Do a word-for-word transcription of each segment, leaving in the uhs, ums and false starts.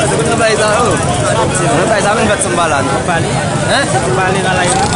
Se pou travay sa yo. Travay sa menm fèt sanm pa la non. Pale. Hein? Pale nan live la.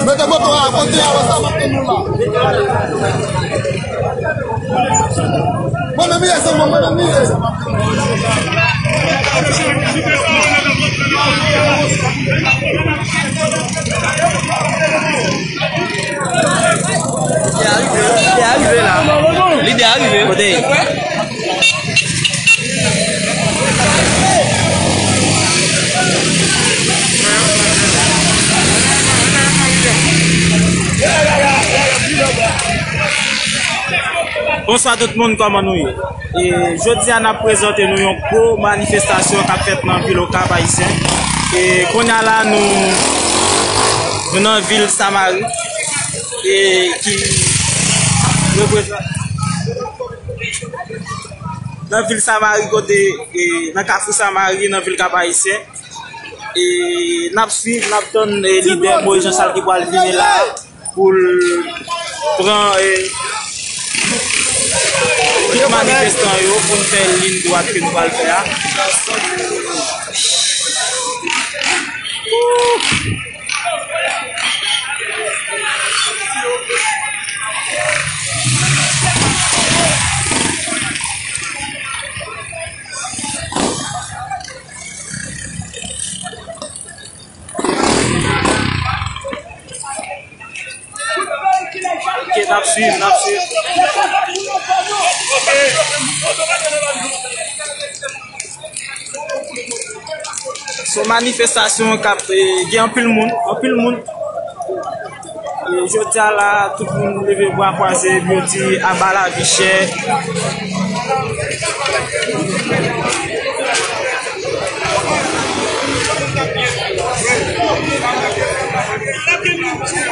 Mete moto a kote a, wè sa m ap tann nou la. Mwen menm ye, se mwen, mwen menm ye. Lidè a rive, lidè a rive la. Lidè a rive. Kote? Bonswa tout moun, kòman nou ye? E, jodi a, n ap prezante nou yon gwo manifestasyon k ap fèt nan vil Okap Ayisyen. E, kounye a la, nou, nou nan vil Samari, e, ki reprezante, nan vil Samari, kote, e, nan Kafou Samari, nan vil Kap Ayisyen. E, n ap swiv, n ap tann, e, lidè Moïse Jean Charles ki pral vini la pou l pran, e, kit manifestan yo pou n fè liy dwat ke nou pral fè a. Ok, n ap swiv, n ap swiv. Se yon manifestasyon k ap, eh, gen anpil moun, anpil moun. E jodi a la, tout moun leve bra kwaze, epi yo di aba lavi chè.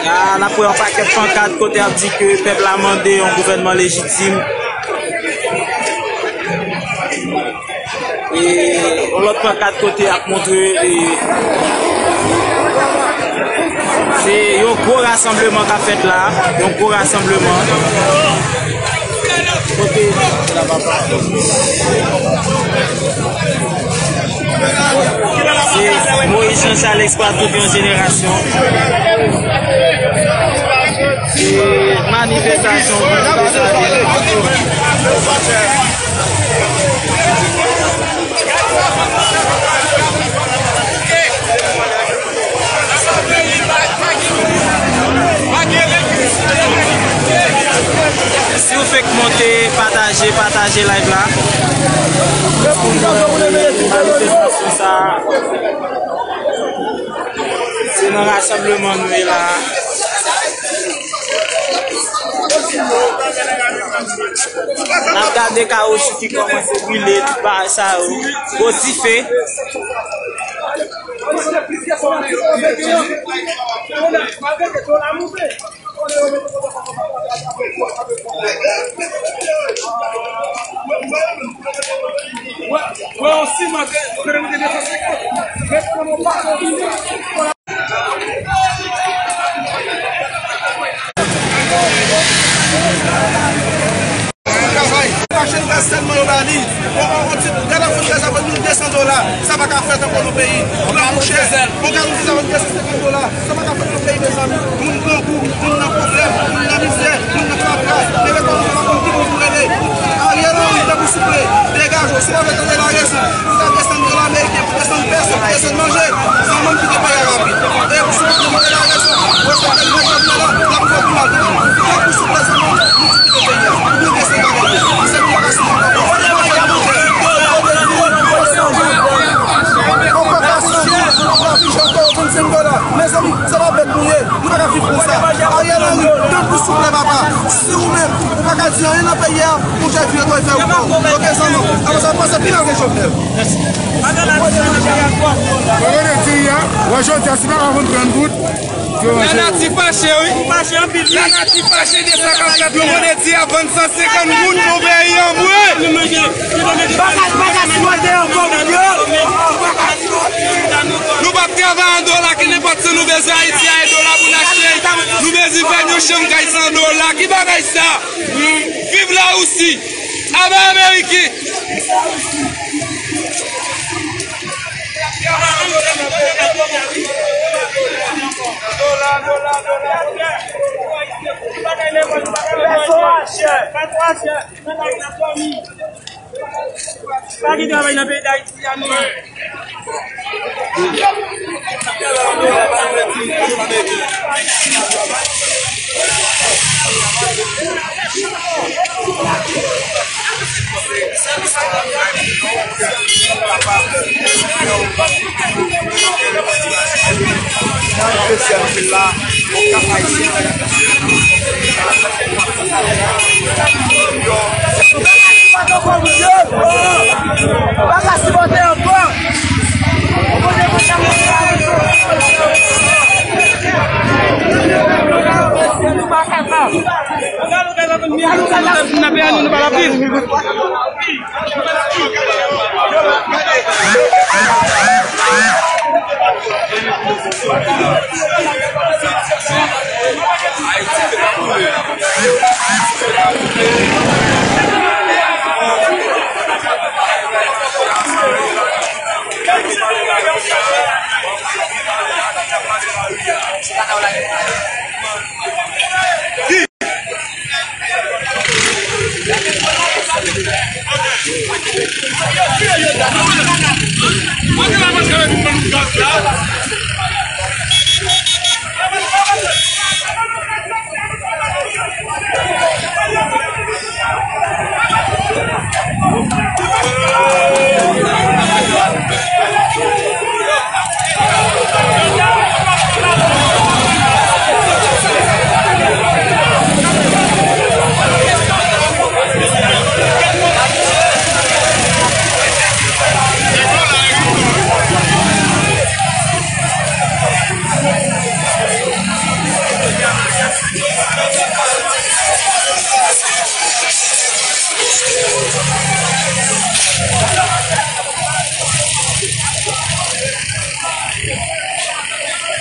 A, n ap wè yon pakèt pankat kote ap di ke pèp la mande yon gouvènman lejitim. E yon lòt pankat kote ap montre, e, se yon gwo rasanbleman k ap fèt la, yon gwo rasanbleman. Kote se Moïse Jean Charles Expat tout yon jenerasyon. Se manifestasyon. Si w fenk monte, pataje, pataje live la. Pou nou wè manifestasyon sa. Se nan rasanbleman nou ye la. Gade kawouchou ki kòmanse brile, tout bagay sa yo. Gwo dife. Travay. Machann gaz sèlman yo ba li. On, on, on ti gad ap vann gaz ap vann nou de san dola. Sa pa ka fèt ankò nan peyi. Gaz nou chè. On gaz nou di sa vann de san senkant dola. Sa pa ka fèt nan peyi, mezanmi. Moun grangou, moun nan pwoblèm, moun nan mizè, moun nan fatra. Leve kò nou, se pa pou ki moun pou rele. Ariel Henry, tanpri souple, degaje w. Si w pa vle tande larezon, ou ka desann dola ameriken, pou desann pèso, pou desann manje. Zanmi m kite peyi a rapid. E pou si w pa vle tande larezon, ou respekte l, mèt Jovenel la, l ap fè w pi mal toujou. Tanpri souple, zanmi m, nou di kite peyi a. Ou byen desann bagay yo. Ou se demokrasi. Mezanmi, se pa bèt nou ye. Nou pa ka viv konsa. Ariel Henry, tanpri souple papa. Si ou menm, ou pa ka di anyen nan peyi a, ou jwe vye twò fè ou fè ou. Oke, zanmi. Apre sa, pase pi mal ke Jovenel. Mwen konnen di a, wè jodi a, si pa ka vann trant goud, yo manje. Lanati fache, wi. Lanati fache de sa k ap fèt. Mwen konnen di a, vann san senkant goud, nou peyi an boure. Bagay, bagay, si mwen te ankò, moun yo. Nou p ap travay an dola, ki nenpòt sa nou bezwen Ayiti a, e dola pou n achte. Nou bezwen fè yon chanm kay san dola. Ki bagay sa? Viv Larisi! Aba Ameriki! Dola, dola, dola, dola. Pèsonaj. Pa gen travay nan peyi Dayiti a, non. Espesyal, se la, Okap Ayisyen. Pa ka sipòte ankò. Nou pa ka sa. N ap viv, nou pa la viv.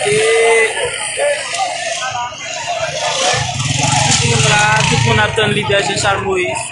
E tout moun la, tout moun ap tann lidè Jean Charles Moïse.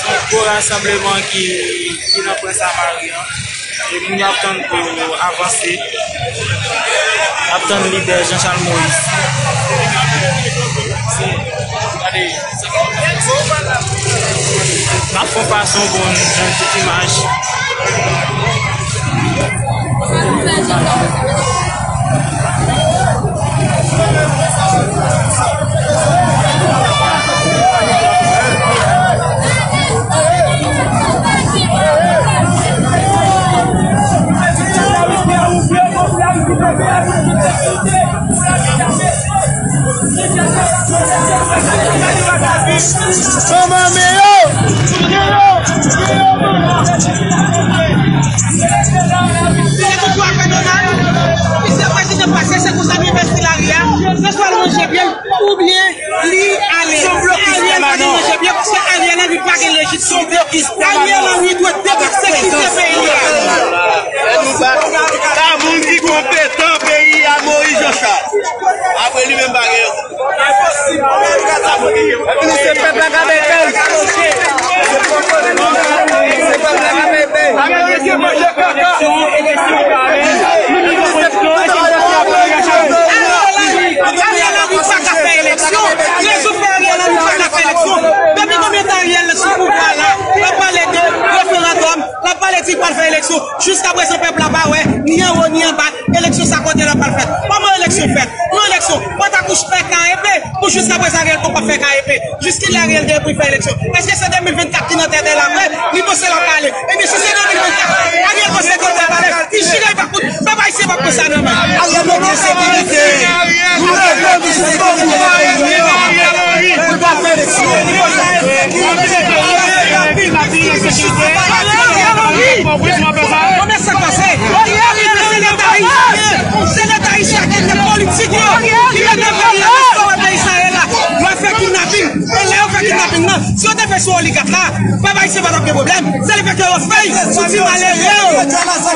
Yon gwo rasanbleman ki, ki nan Prens a Mari an. E moun yo ap tann pou yo avanse. Ap tann lidè Jean Charles Moïse. Gade. N ap fè yon fason pou n jwenn tout imaj. Anba men yo! Se konsa prezidan pase, se konsa nou envesti lari a. Se swa l manje byen, oubyen li ale. Ariel pa gen manje byen, paske Ariel Henry pa gen lejit. Ariel Henry dwe depase kite peyi a. Ann nou bat. Sa moun ki konpetan peyi a, Moïse Jean Charles. Apre li menm pa gen. Epi se pèp la k ap ede l. Se pèp la k ap ede l. Ameriken manje kaka. Ariel Henry pa ka fè eleksyon. Rezon fè Ariel Henry pa ka fè eleksyon. Depi konbyen tan Ariel sou pouvwa la, l ap pale de referandòm, l ap pale di l pral fè eleksyon. Jiskaprezan pèp la pa wè, ni anwo ni anba, eleksyon sa kote l ap pral fèt. Kòman eleksyon fèt? Yon eleksyon, Pòtakouch fè K E P, pou jiskaprezan Ariel poko fè K E P. Jiskilè Ariel gen pou l fè eleksyon? Èske se de mil vennkat ki nan tèt la vre? Li panse l ap pale. Ebyen, si se de mil vennkat, Ariel panse ke l ap pale. Li jire l pa kout. Pèp ayisyen p ap pran sa nan men. Ariel mete sekirite. Ariel mete sekirite nan peyi an. Pou l pa fè eleksyon. Konbyen sa k pase? Ariel se Leta ayisyen. Se Leta ayisyen ak elite politik yo ki mete peyi an nan sa peyi sa ye la. Yo fè kidnaping. E lè yo fè kidnaping nan, si yo te fè sou oligak la, pèp ayisyen pa t ap gen pwoblèm. Se lefètke yo fè l sou ti malere yo.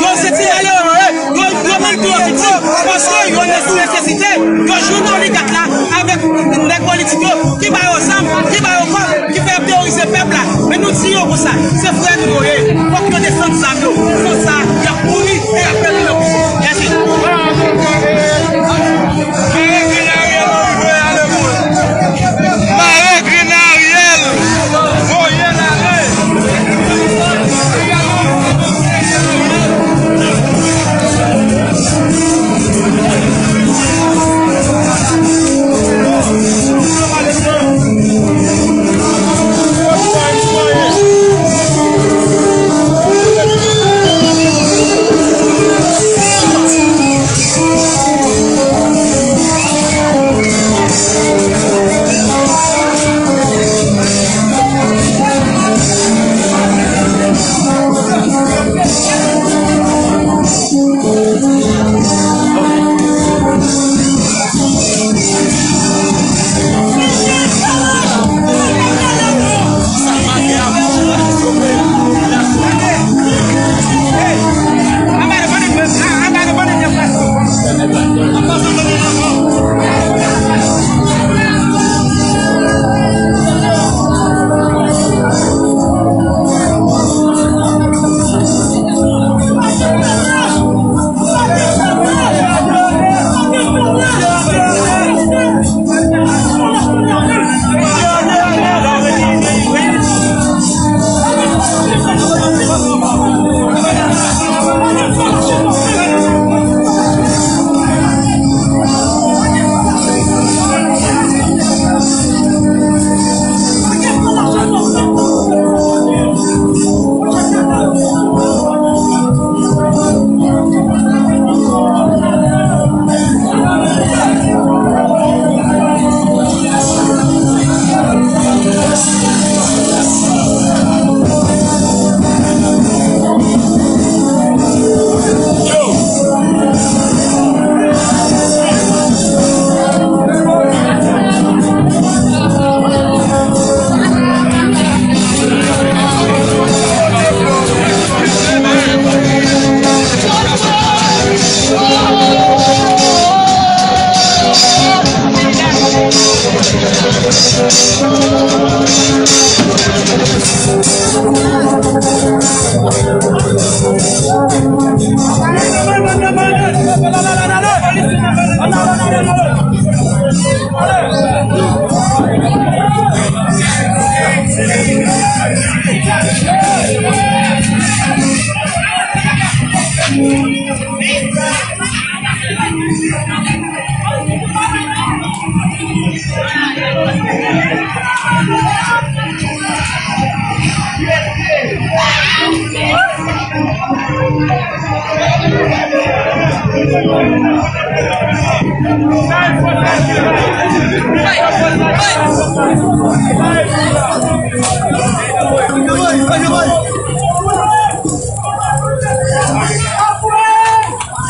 Yo se ti malere yo ye. Yo, yo menm tou yo viktim. Paske yo nan nesesite. Yo jwenn oligak la avèk nèg politik yo ki ba yo zam, ki ba yo kòb, ki fè y ap teworize pèp la. Men nou di yo konsa, se frè nou yo ye. Fòk yo desann zam yo. San sa, y ap mouri e y ap pèdi nan prizon. Mèsi. Mare grenn Ariel Henry voye ale moun. Mare grenn Ariel, voye l ale.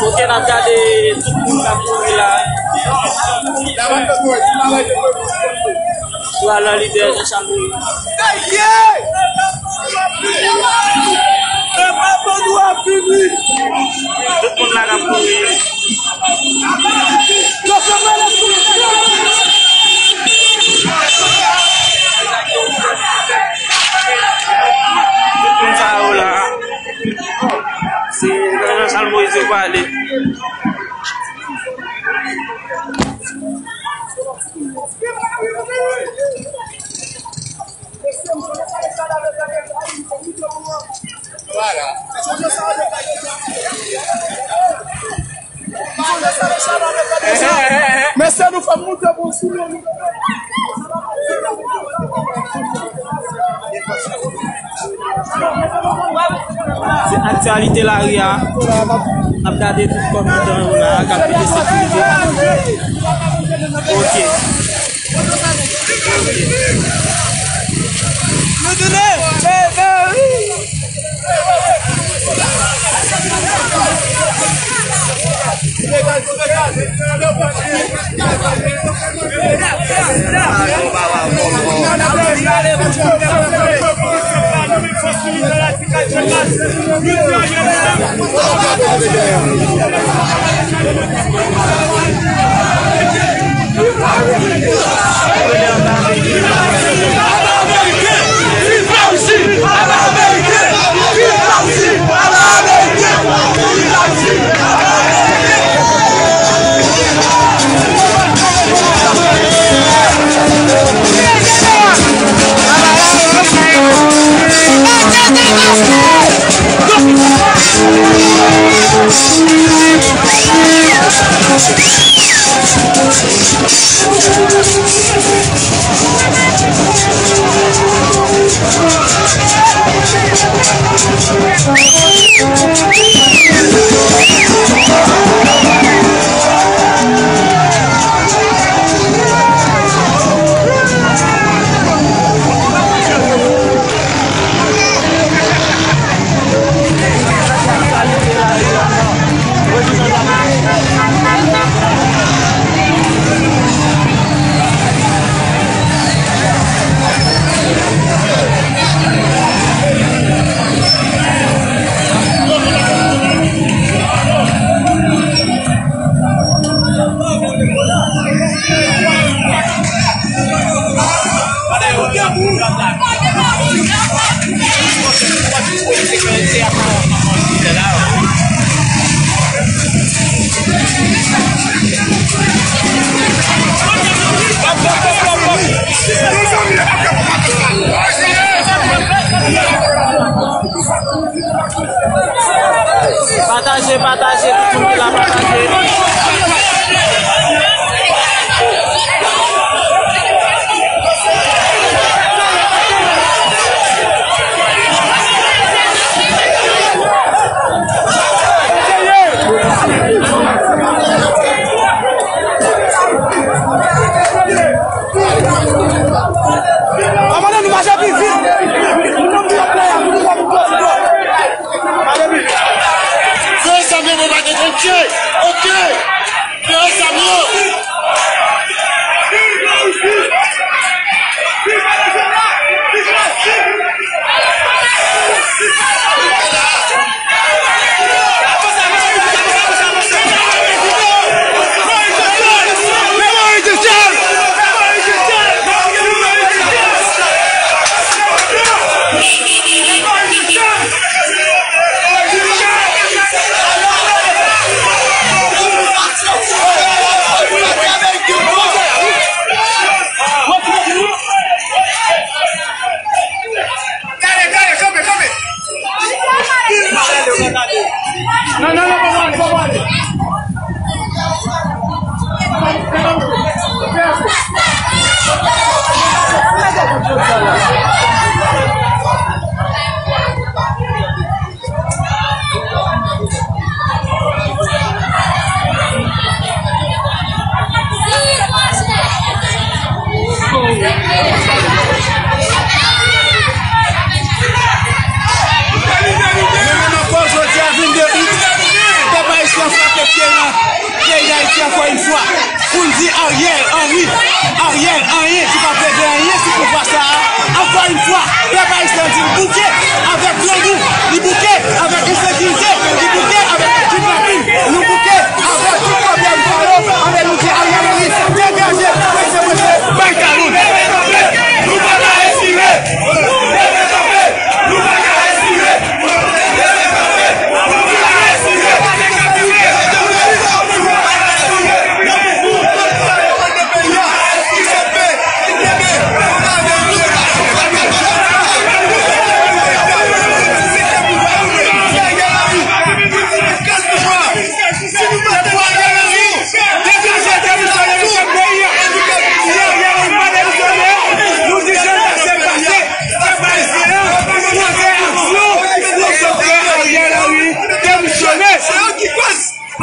Ok, n ap gade tout moun k ap kouri la. Sou Alan Lidè Jean Charles Moïse. Tout moun la k ap kouri. Tout moun sa yo la. Se Jean Charles Moïse yo pale. Mesye, nou fè moute pou sou nou. Se aktyalite lari a. N ap gade tout kòmandan yo la k ap mete sekirite. Ok. Ok. Pataje, pataje, tout moun ki la, pataje. Frè e sè, men nou pa gen tchantye. Ok. Ankò yon fwa, pou n di Ariel Henry, Ariel anyen ki p ap regle anyen sou pouvwa sa a. Ankò yon fwa, pèp ayisyen an di l bouke avèk grangou, li bouke avèk ensekirite, li bouke avèk kidnapin, nou bouke avèk tout pwoblèm sa yo. Anben nou di Ariel Henry, degaje, prese, prese, bay taloun. Nou pa ka respire! Nou pa ka respire! Pèp ayisyen an, pou fè aksyon, pou fè Ariel Henry demisyone. Se yo ki kòz.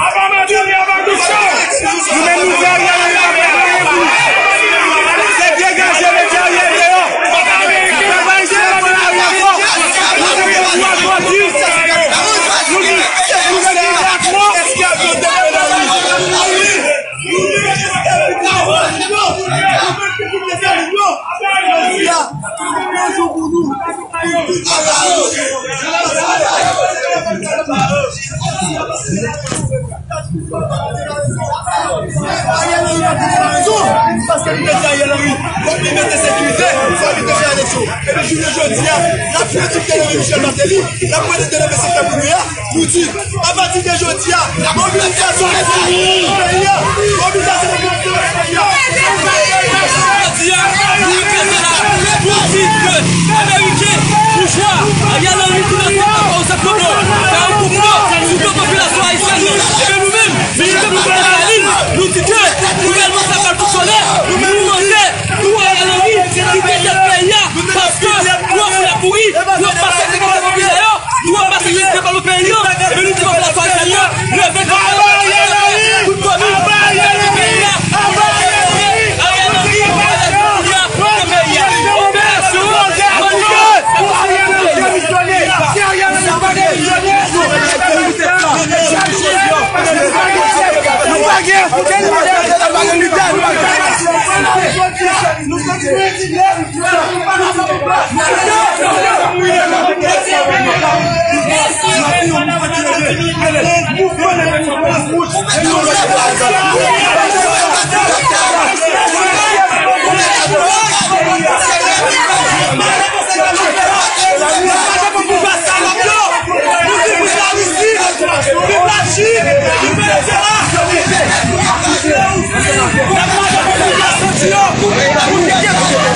Avan Mateli, avan Michel, nou menm nou di Ariel Henry pa fè anyen pou nou. Se degaje, mete Ariel deyò. Pèp ayisyen an pran lari ankò. Nou te gen dwa grandi. Nou di, nou te gen dwa grandi. Paske li te di Ariel Henry, fòk li mete sekirite, fòk li te fè eleksyon. Epi jounen jodi a, l ap fè tout tèlè Michel Martelly, l ap mete tèlè sektè prive a. Nou di, apati de jodi a, mobilizasyon pou peyi a, mobilizasyon pou peyi a. Jodi a, nou rive la pou di ke Ameriken, boujwa, Ariel Henry ki nan tèt lakòz Senplopo, fè yon konplo sou do popilasyon ayisyèn nan. Ebyen nou menm, nou rive pou pran lalin, nou di ke gouvènman sa pral fonksyone, nou mande pou Ariel Henry kite tèt peyi a, paske twòp lè kouri, twòp pase sekrè popilè yo, twòp pase sekrè pa peyi an, men nou di popilasyon ayisyèn nan, leve kanpe, pou kouri, pou peyi a, pou peyi a, Ariel Henry, Ariel Henry, pou peyi a. Operasyon,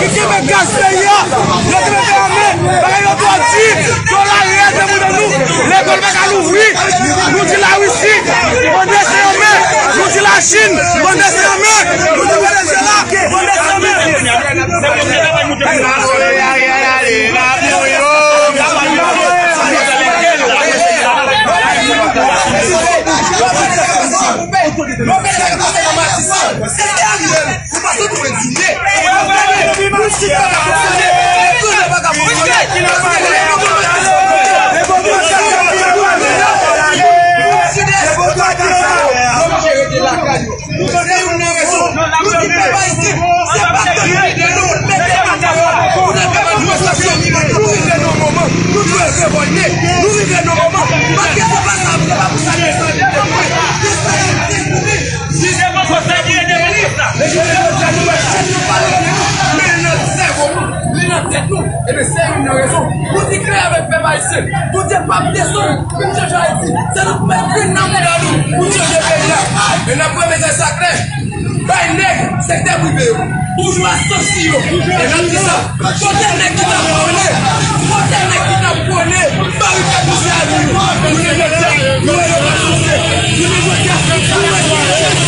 Ki kenbe gaz peyi a, yo te mete anmen, bagay yo twò di, dola reyèl te moutre nou, lekòl pa ka louvri, nou di Larisi, mande se anmen, nou di Lachin, mande se anmen, nou di Venezyela, mande se anmen. Nou konnen youn nan rezon. Nou di pèp ayisyen, se pa ke nou vide nou, nou mete anba kò, pou n al fè manifestasyon, nou rive nan moman, nou dwe revòlte, nou rive nan moman, paske se pa sa, se pa pou sa nou sa vin te mouri, se sa nou te mouri. Si se pa pou sa nou te mouri, men jounen jodi a nou wè jèn yo pa leve nou, men nan sèvo nou, li nan tèt nou, ebyen se youn nan rezon, nou di klè avèk pèp ayisyen, Bondye p ap desann, vin chanje Ayiti, se nou k mèt vin nan mouda nou, pou chanje peyi a, e n ap pran mesaj sa klè. Bay nèg sektè prive yo, boujwa sansi yo. E n ap di sa, kote nèg ki t ap pwone, kote nèg ki t ap pwone barikad misye a di yo. Jounen jodi a, nou wè yo pa sanse. Jounen jodi a, nou wè yo pa sanse.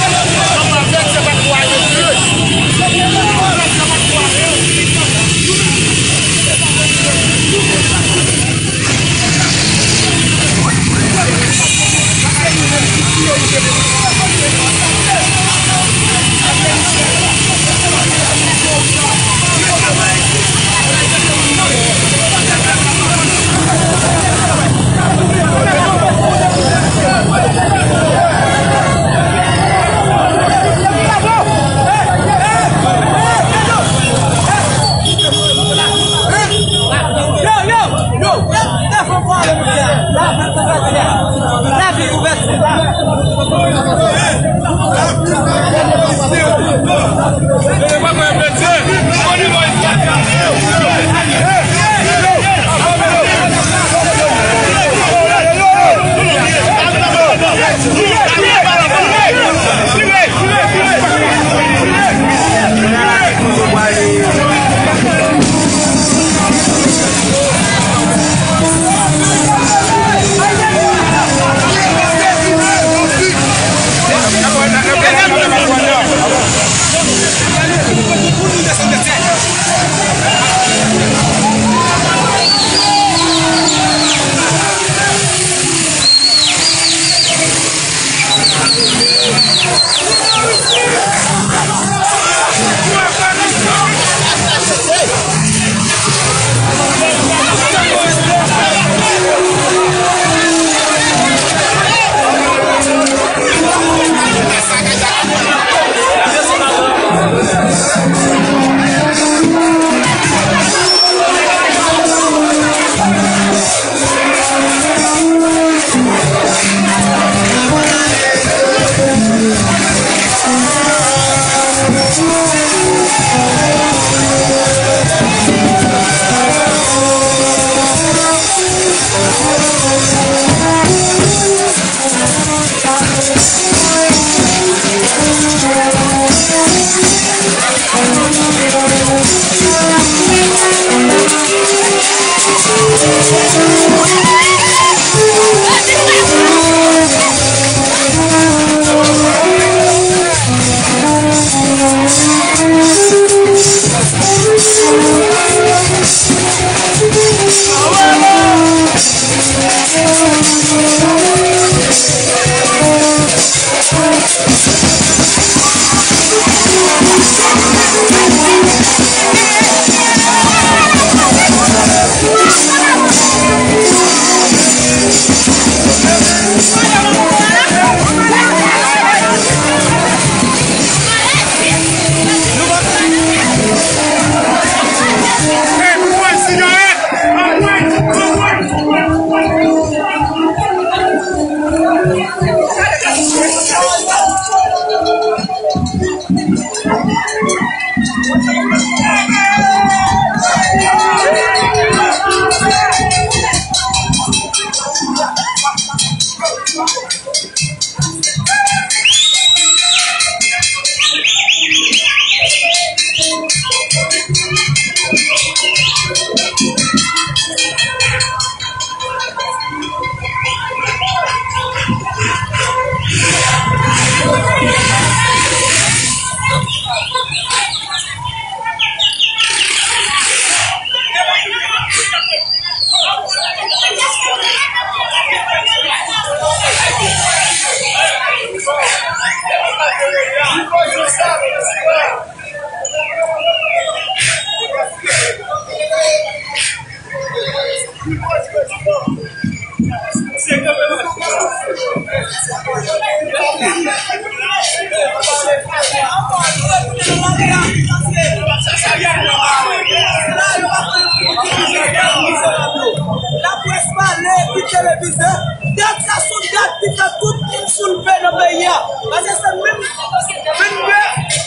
Televizè, dat sa se yon dat ki fè tout moun soulve nan peyi a. Paske se menm vennde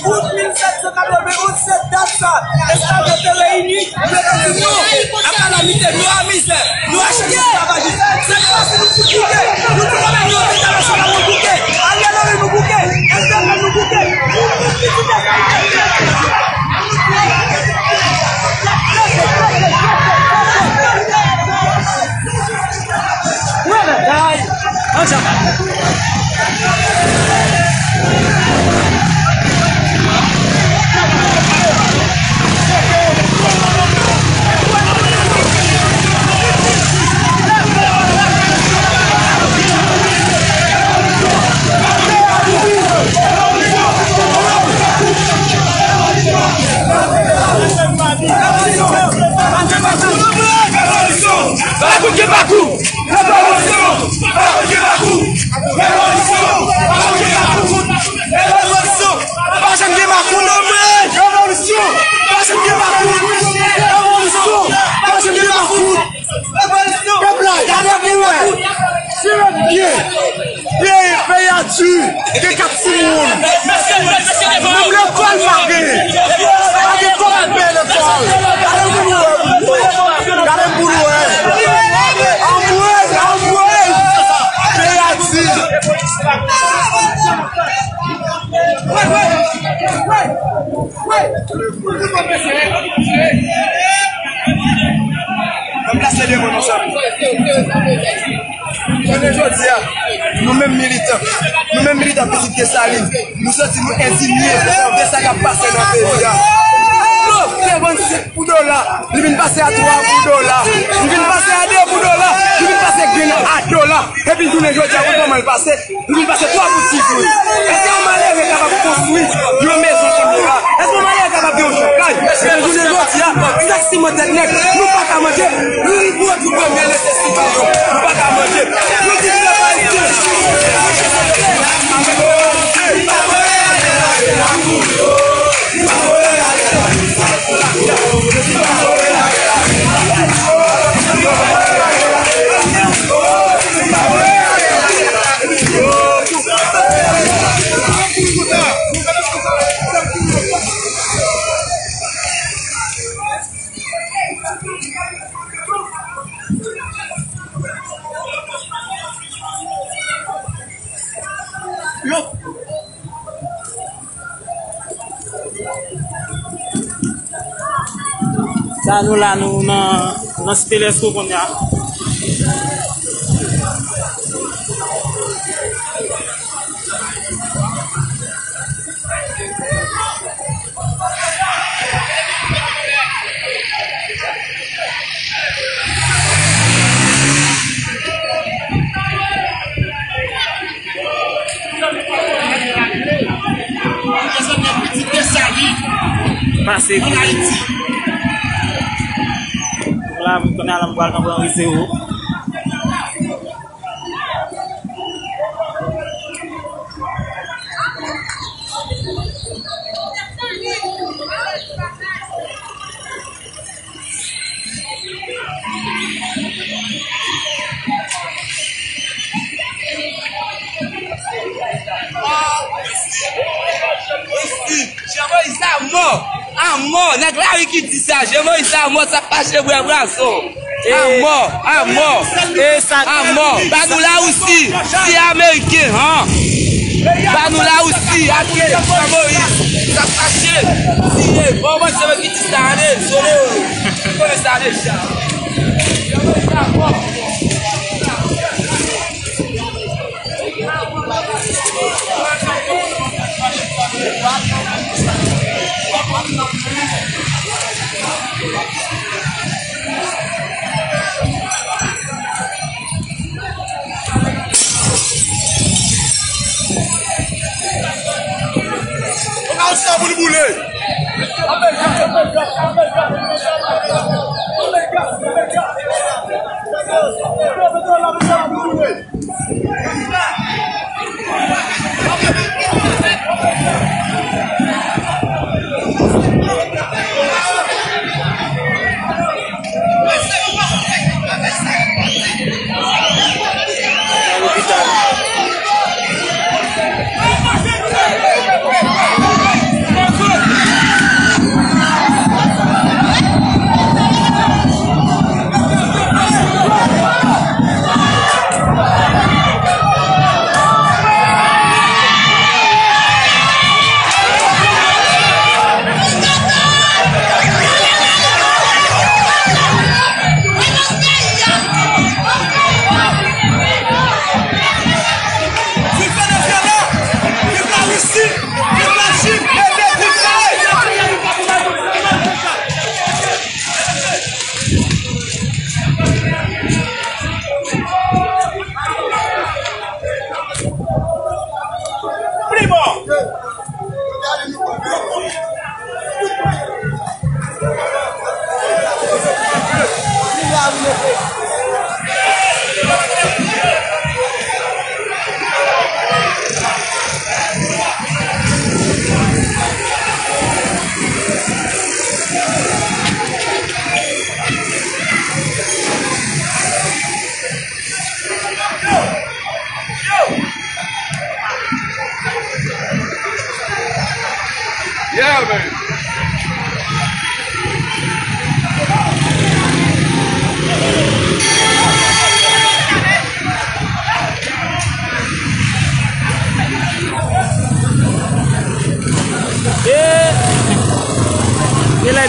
out mil sèt san katreven onz, se dat sa esklav yo te reyini, yo te di non a kalamite, non a mizè, non a chèn esklavajis. Sèt fwa si nou fout bouke, nou di kòmandman entènasyonal nou bouke, Ariel Henry nou bouke, L V P nou bouke, nou tout pitit Ayiti. Bakou ki bakou! Revolisyon! Revolisyon! Revolisyon! Revolisyon! Pa janm gen makout! Revolisyon! Pa janm gen makout! Revolisyon! Pa janm gen makout! Pèp la, gade pou wè. Simen byen. Peyi, peyi a di. Gen kat timoun. Menm lekòl pa gen. Pa gen kòb pou peye lekòl. Gade pou nou wè. Gade pou nou wè. Anmwey, anmwey. Peyi a di. Mwen plase de mo nan sa. Jounen jodi a, nou menm militan, nou menm militan pitit Desalin, nou santi nou endinye de sa k ap pase nan peyi a. Dlo, se vann senk pou dola, li vin pase a twa pou dola, li vin pase a de pou dola, li vin pase grenn a dola. Epi jounen jodi a, pou kòman l pase, nou vin pase twa bout ti grenn. Èske yon malere kapab konstwi yon mezon kounye a? Èske yon malere kapab gen yon chay? Epi jounen jodi a, sak siman tèt nèg, nou pa ka manje. Nou pwodui premye nesesite yo, nou pa ka manje. Nou di pèp ayisyen. Sa nou la, nou nan, nan Site Lèsto kounye a. Pase. La, m konnen la, m pral nan pran rize yo. Jean Moïse a mò! A mò! Nèg lari ki di sa, Jean Moïse a mò, sa fache bwè bwason. Amò, amò, amò. Ba nou Larisi, si Ameriken, han. Ba nou Larisi, ake, Moyiz, sa fache. Si, bon, bon, se mwen ki di sa, ale, sole, ou konnen sa deja. Amò.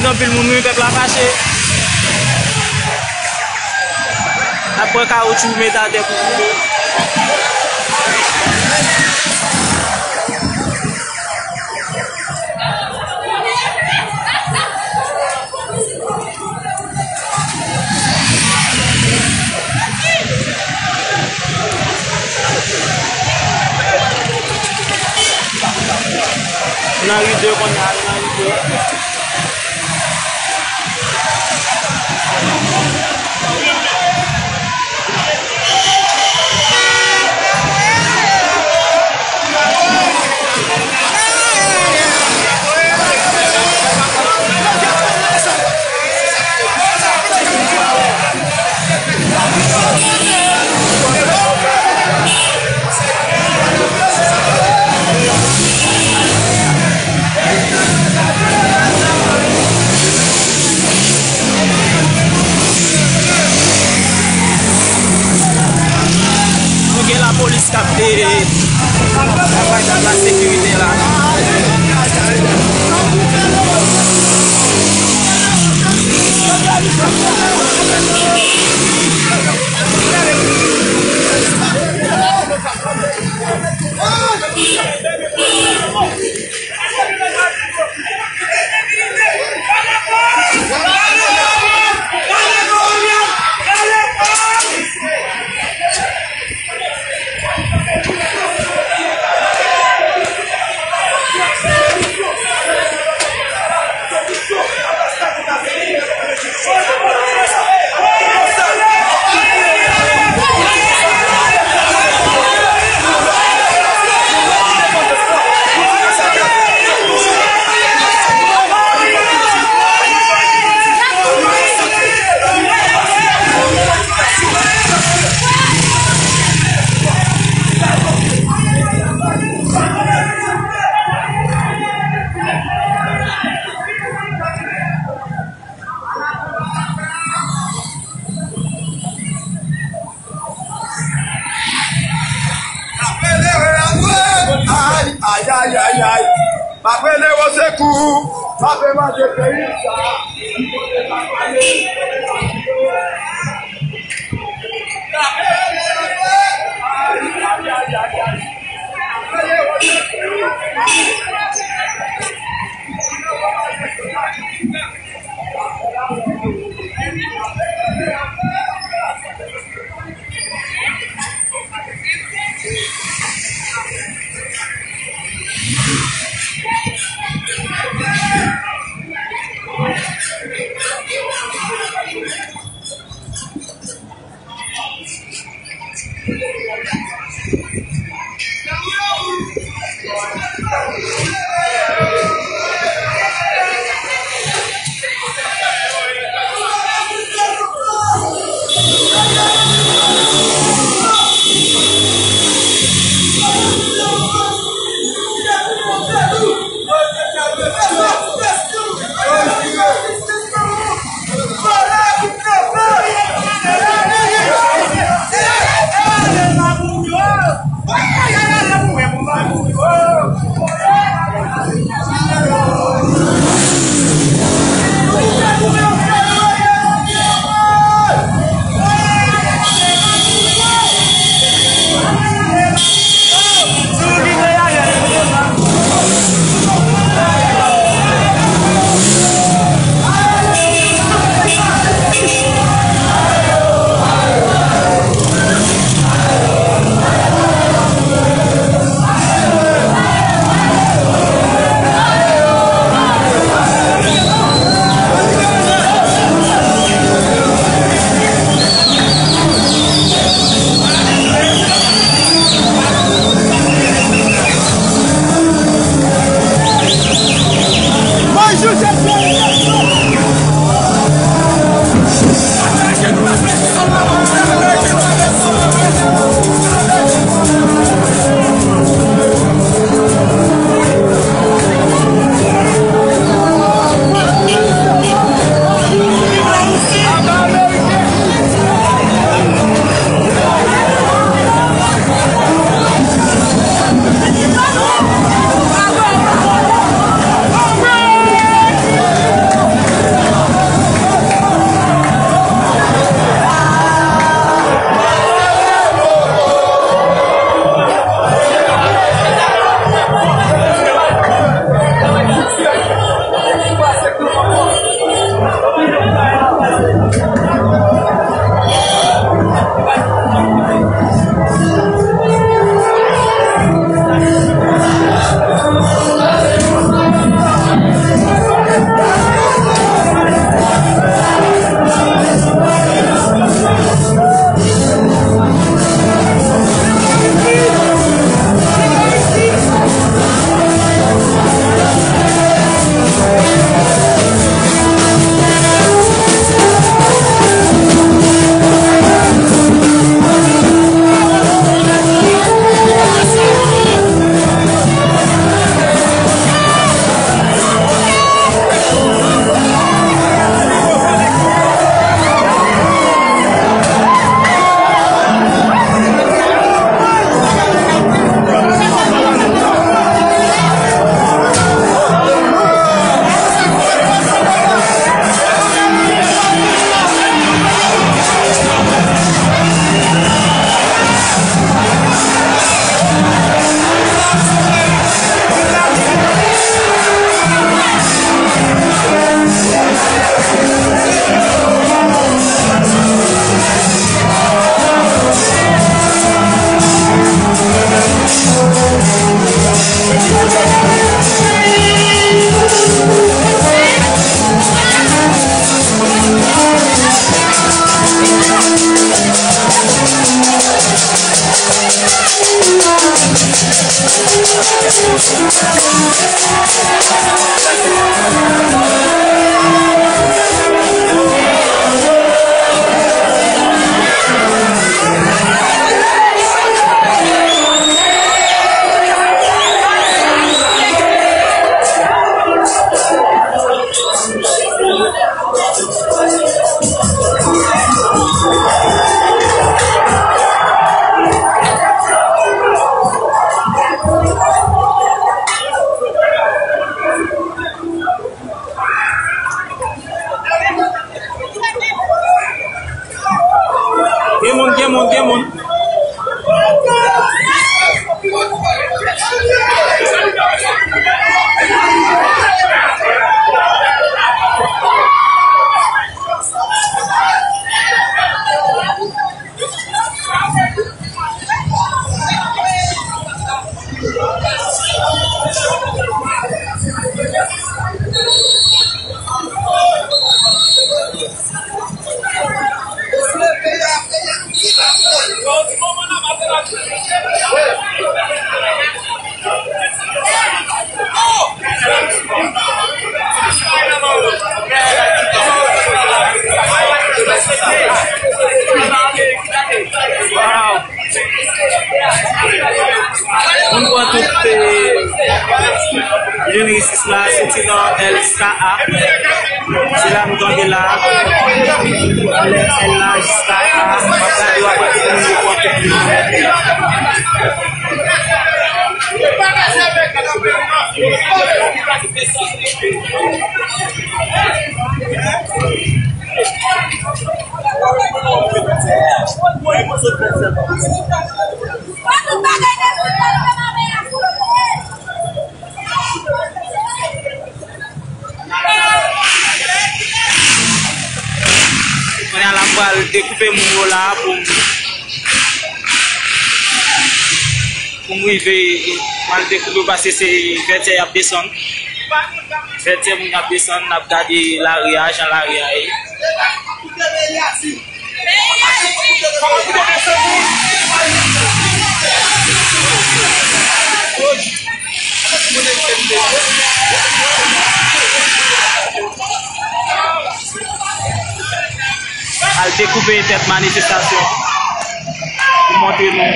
Anpil moun, wi, pèp la fache. Ap pran kawoutchou, met atè pou boule. Nan ri de kounye a, nan ri de. Nou gen lapolis k ap, e, travay nan la sekirite la. Ay, ay, ay, ay, ay. M ap rele osekou. M ap mande peyi sa. Vin isit la, soti nan L jiska A. Se la nou tonbe la. Anlè L la jiska A. W ap gade, w ap wè tout moun yo pran tout moun. Kounye a la, m pral dekoupe moun yo la pou m, pou m rive, m pral dekoupe yo paske se Vètyè y ap desann. Vètyè moun y ap desann, n ap gade lari a, jan lari a ye. Al dekoupe tèt manifestasyon pou montre nou.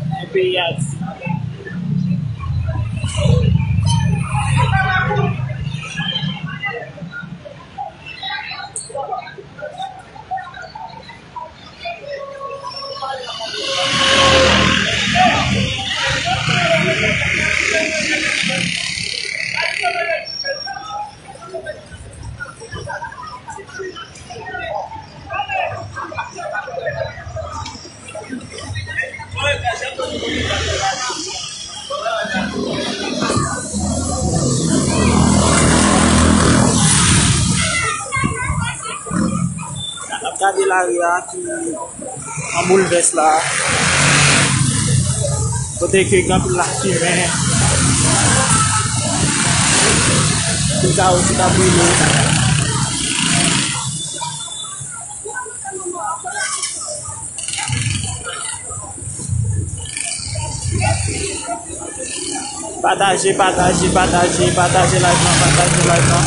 Nan peyi Ayiti. N ap gade lari a ki an boulvès la, kote ke gen anpil lafimen, pil kawotchou k ap brile. Pataje, pataje, pataje, pataje live lan, pataje live lan.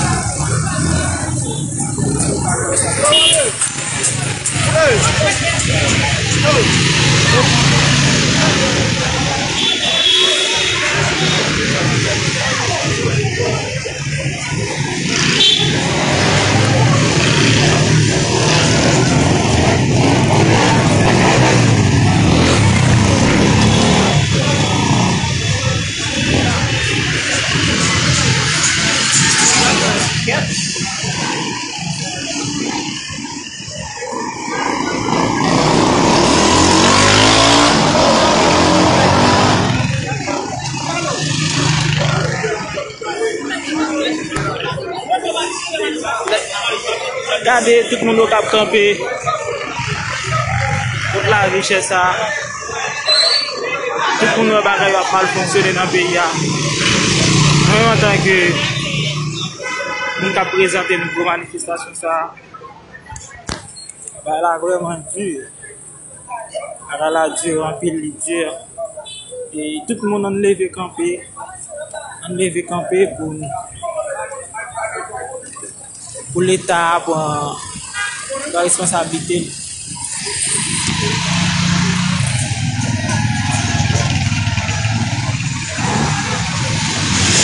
Gade tout moun yo k ap kanpe kont lari chè sa. Tout moun wè bagay yo ap mal fonksyone nan peyi a. Mwen, antanke moun k ap prezante nou gwo manifestasyon sa, bagay la vrèman di. Bagay la di anpil, li di. E tout moun, ann leve kanpe. Ann leve kanpe pou, pou Leta a pran, pran responsablite l.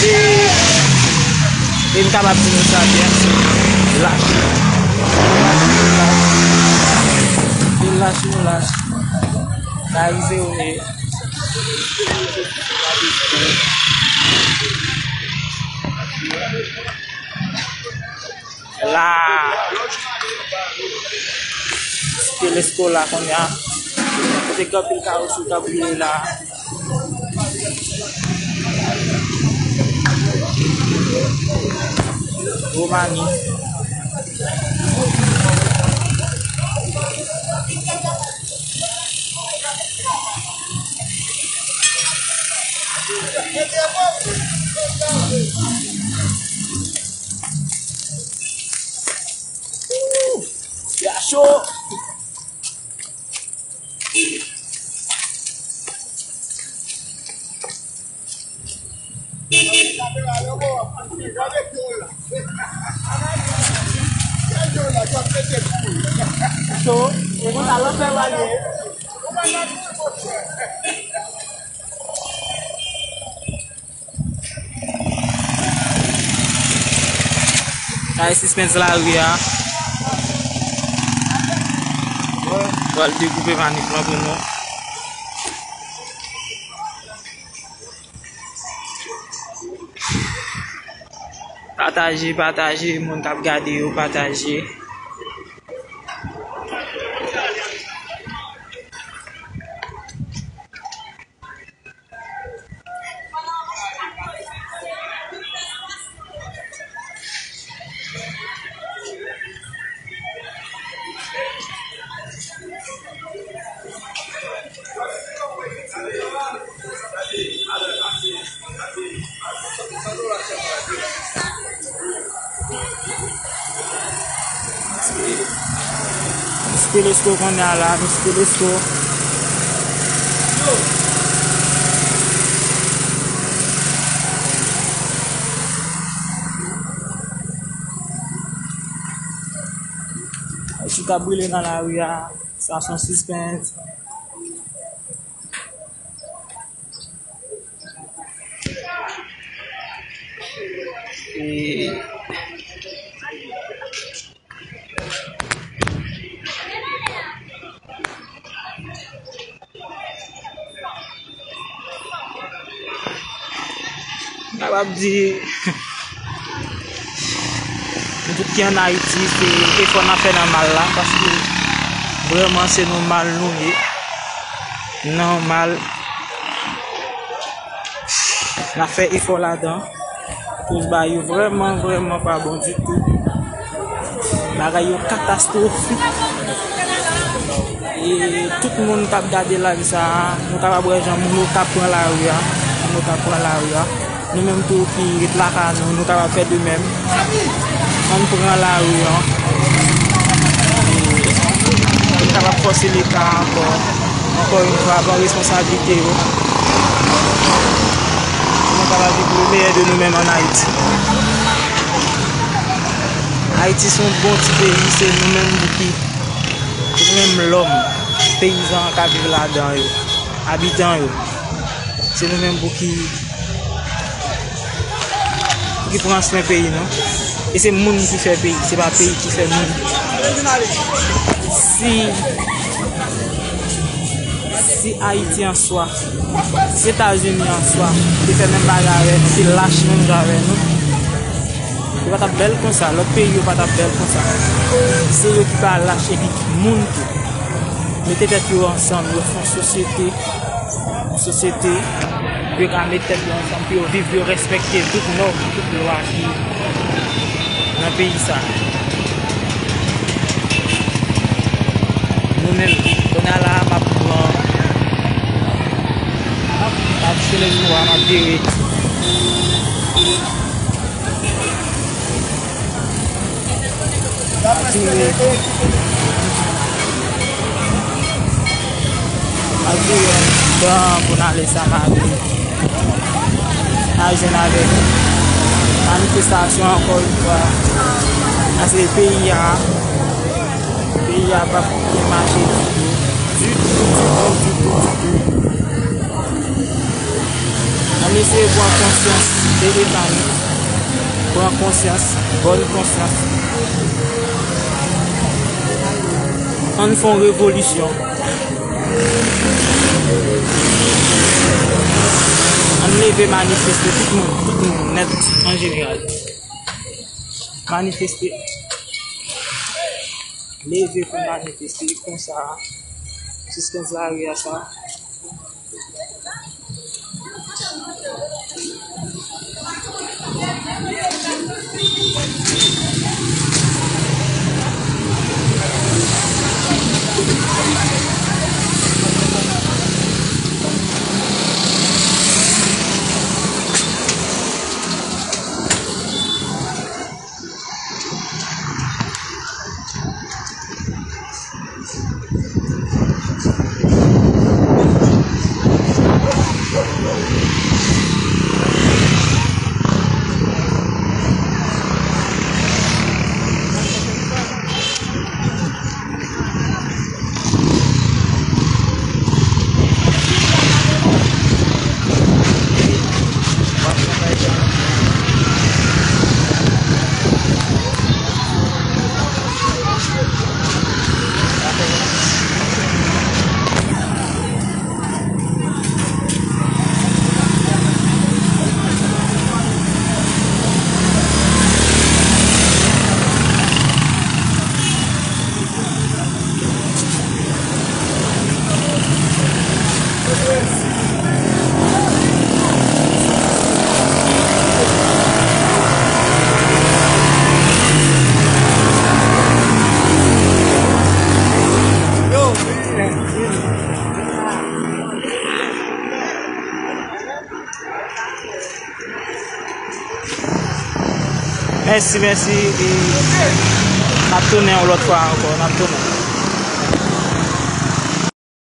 E, e m kapab di nou sa byen, se lach. Se lach nou lach. Sa rive wi. La, Site Leskola kounye a. Kote gen anpil kawotchou k ap brile la. Romani. Ya cho. So, e konsa lòt fè pale. Sa e sispens lari a. Pral degoupe manif lan pou nou. Pataje, pataje, moun k ap gade yo, pataje. Miss Telesto kounye a la, Miss Telesto. Ayiti k ap brile nan lari a, sa se yon sispens. E M kapab di, nou tout ki ann Ayiti, se efò n ap fè nan mal la, paske vrèman se nan mal nou ye. Nan mal, n ap fè efò ladan. Akoz bagay yo vrèman, vrèman pa bon ditou. Bagay yo katastwofik. E tout moun k ap gade live sa a, nou kapab wè jan moun yo k ap pran lari a. Moun yo k ap pran lari a. Nou menm tou ki ret lakay nou, nou kapab fè de menm. Ann pran lari a. E nou kapab fòse Leta ankò. Ankò yon fwa, pran responsablite yo. Pou nou kapab viv le meyè de nou menm ann Ayiti. Ayiti se yon bon ti peyi, se nou menm ki, se nou menm lòm, peyizan k ap viv ladan yo, abitan yo. Se nou menm pou ki, pou ki pran swen peyi nou. E se moun ki fè peyi, se pa peyi ki fè moun. Si, si Ayiti an swa, si Etazini an swa, te fè menm bagay avè nou, te lach menm jan avè nou, yo pa t ap bèl konsa, lòt peyi yo pa t ap bèl konsa. Se yo ki pa lach epi ki moun tou. Mete tèt yo ansanm, yo fè yon sosyete, yon sosyete, yo ka met tèt yo ansanm pou yo viv, yo respekte tout nòm, tout lwa ki nan peyi sa. Nou menm, kounye a la, m ap pran, m ap sele sou a, m ap vire. Ap vire. Ap vire anndan pou n ale Samari. N a jwenn avèk manifestasyon ankò yon fwa. Paske peyi a, peyi a p ap byen mache ditou. Ditou, ditou, ditou, ditou. Ann eseye pran konsyans de eta nou. Pran konsyans, bòn konsyans. Ann fè yon revolisyon. Ann leve manifeste, tout moun, tout moun nèt an jeneral. Manifeste. Leve pou manifeste konsa. Sispens lari a sa. Mèsi, mèsi. E n ap tounen yon lòt fwa ankò. N ap tounen.